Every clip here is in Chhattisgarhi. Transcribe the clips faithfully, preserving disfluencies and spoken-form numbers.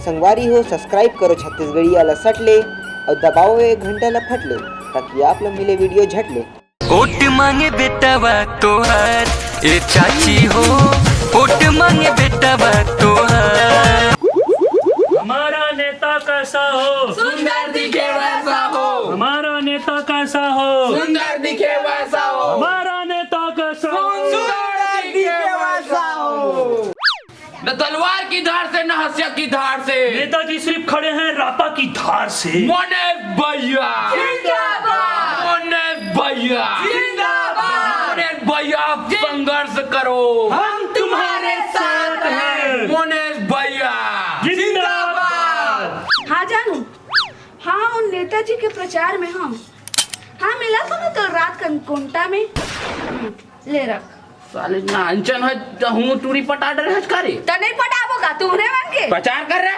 संगवारी हो, subscribe करो छत्तीसगढ़िया ला सट ले अउ दबाओ ये घंटा ला फट ले, ताकि आप ला मिले video झट ले। वोट मांगे बेटवा तोहार, ए चाची हो, वोट मांगे बेटवा तोहार। हमारा नेता कैसा हो? सुंदर दिखे वैसा हो। हमारा नेता कैसा हो? सुंदर दिखे वैसा हो। हमारा नेता कैसा हो? सुंदर दिखे वैसा हो। न तलवार की धार से, न हंसिया की धार से। नेताजी सिर्फ खड़े हैं रापा की धार से। मोनेश भैया जिंदाबाद। मोनेश भैया जिंदाबाद। मोनेश भैया जिंदाबाद। संघर्ष करो, हम तुम्हारे साथ हैं। मोनेश भैया जिंदाबाद। हाँ जानू, हाँ, उन नेताजी के प्रचार में हम, हाँ, मिला था ना तो रात का कोंटा में। ले रख। साले नानचन ह, हूँ टूरी पटा डरे हच का रे? त नहीं पटाबो का, तुम्हरे मन के? प्रचार कर रहे।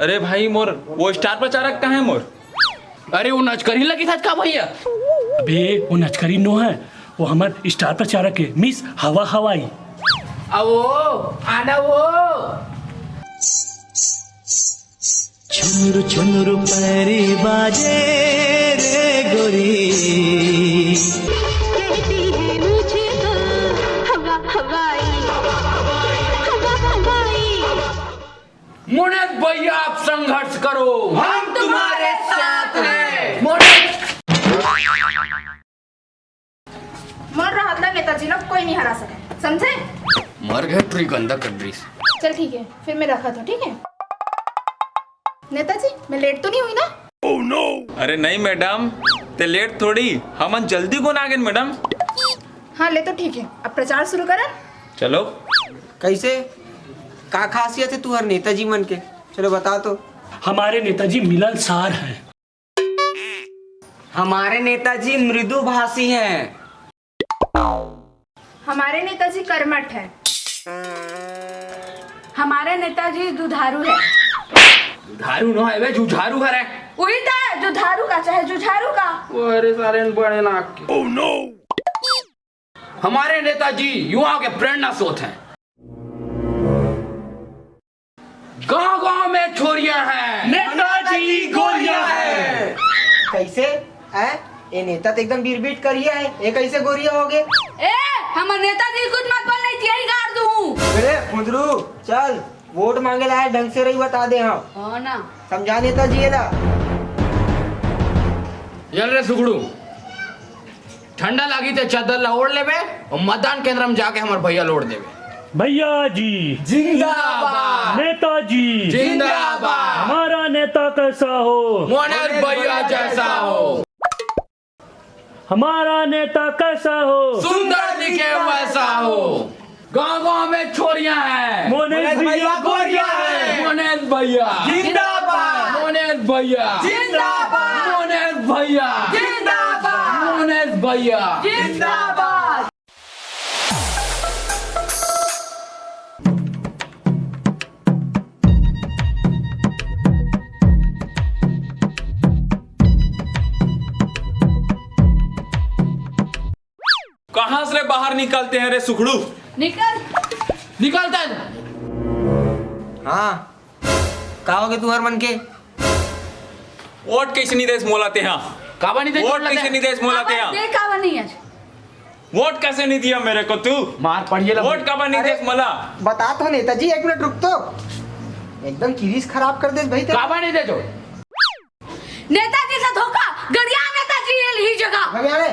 अरे भाई मोर, वो स्टार प्रचारक कहाँ है मोर? अरे वो नचकरी लगी था का भैया? अबे वो नचकरी नो है, वो हमार स्टार प्रचारक है, मिस हवा हवाई। अवो, आना वो। छुनुर छुनुर पैरी बाजे रे गोरी। कहती है मुझे तो हवा हवाई, हवा हवाई। मोनेश भैया, आप संघर्ष करो, हम तुम्हारे साथ हैं। मोनेश मोर रहत ला नेताजी लोग कोई नहीं हरा सके, समझे? मर गए टूरी गंदा कर दीस। चल ठीक है, फिर मैं रखत हूँ, ठीक है? नेताजी, मैं लेट तो नहीं हुई ना? अरे नहीं मैडम, ते लेट थोड़ी, हमन जल्दी कोन आ गेन मैडम। हाँ, ले तो ठीक है, अब प्रचार शुरू करन। चलो। कैसे? का खासियत है तुहर नेताजी मन के? चलो बता तो। हमारे नेताजी मिलनसार हैं। हमारे नेताजी मृदुभाषी हैं। हमारे नेताजी कर्मठ हैं। हमारे नेताजी दुधारू है। दुधारू नो है बे, जुझारू हरे। वही तो है, दुधारू का चाहे जुझारू का। वो अरे सारे बड़े नाक के। हमारे नेताजी युवाओं के प्रेरणा स्रोत हैं। गांव गांव में छोरियां हैं। नेताजी गोरिया है। कैसे? हैं? ये नेता तो एकदम बीरबीट करिया है, ये कैसे गोरिया हो गए? ए, हमर नेताजी कुछ मत बोल, नहीं यही गाड़ दूं। अरे फुदरू, चल, वोट मांगे ला है, ढंग से रही बता दे हम। हाँ ना। समझा नेताजी ये ला। चल रे सुगड़ू, ठंडा लागी ते चद्दर ला ओढ़ लेबे और मतदान केंद्र में जाके हमर भैया लोड़ देबे। भैया जी जिंदाबाद। नेताजी जिंदाबाद। हमारा नेता कैसा हो? मोनेश भैया जैसा हो। हमारा नेता कैसा हो? सुंदर दिखे वैसा हो। गांव गांव में छोरियां हैं। मोनेश भैया गोरिया है। मोनेश भैया जिंदाबाद। मोनेश भैया जिंदाबाद। मोनेश भैया जिंदाबाद। मोनेश भैया जिंदाबाद। कहाँ से रे बाहर निकलते हैं रे सुखड़ू? निकल। निकलता है। हाँ, का हो गए तुहर मन के? वोट कैसे नहीं देस मोला तेहा? काबा नहीं देस वोट मोला कैसे तेहा? नहीं देस मोला तेहा? दे काबा नहीं आज। वोट कैसे नहीं दिया मेरे को तू? मार पड़िए ला। वोट काबा नहीं अरे, देस मोला? बता तो नेताजी, एक मिनट रुक तो। एकदम किरीस खराब कर देस भाई तेरा। काबा नहीं दे जो। नेताजी से धोखा, गरिया नेताजी ये ही जगह। अबे अरे,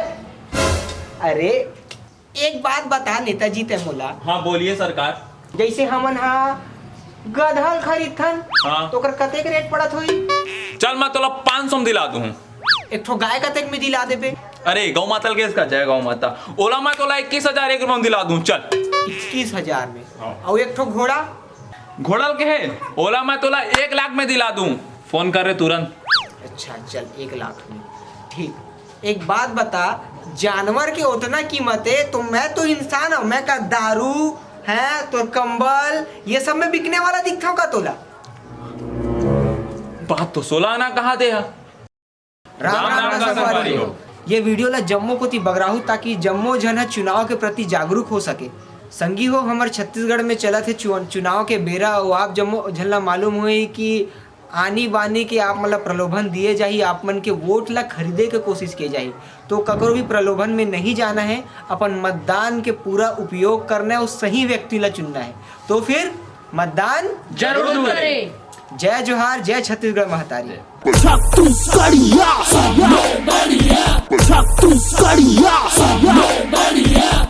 अरे, एक बात बता नेताजी ते मोला। हाँ, बोलिए सरकार। जैसे हमन हा गधल खरीदथन, हाँ। तो ओकर कतेक रेट पड़त होई? चल, मैं तोला पाँच सौ में दिला दूँ। एक ठो गाय कतेक में दिला देबे? अरे, गौ माता ल केस का जय गौ माता। ओला मैं तोला इक्कीस हजार एक रुपया में दिला दूँ, चल। इक्कीस हजार में? हाँ। अउ एक ठो घोड़ा? घोड़ा ल के है? ओला मैं तोला एक लाख में दिला दूँ। फोन कर रे तुरंत। अच्छा, चल, एक लाख में। ठीक। एक बात बता, जानवर के उतना कीमत है, तो मैं तो इंसान हूँ, मैं का दारू है, तो कंबल, ये सब में बिकने वाला दिखता हूँ का तोला? बात तो सोला आना कहा दे हा। राम राम राम राम का का संगवारी संगवारी हो। हो। ये वीडियो ला जम्मो कोती बगराहू, ताकि जम्मो झन ह चुनाव के प्रति जागरूक हो सके। संगी हो, हमर छत्तीसगढ़ में चलत हे चु-, चुनाव के बेरा, अउ आप जम्मो झन ला मालूम होही कि आनी बानी के आप मन ला प्रलोभन दिए जाही, आप मन के वोट ला खरीदे के कोशिश किए जाही। तो ककरो भी प्रलोभन में नहीं जाना है, अपन मतदान के पूरा उपयोग करना है और सही व्यक्ति ला चुनना है। तो फिर मतदान जरूर करें। जय जोहार, जय छत्तीसगढ़ महतारी। छत्तीसगढ़िया, छत्तीसगढ़िया।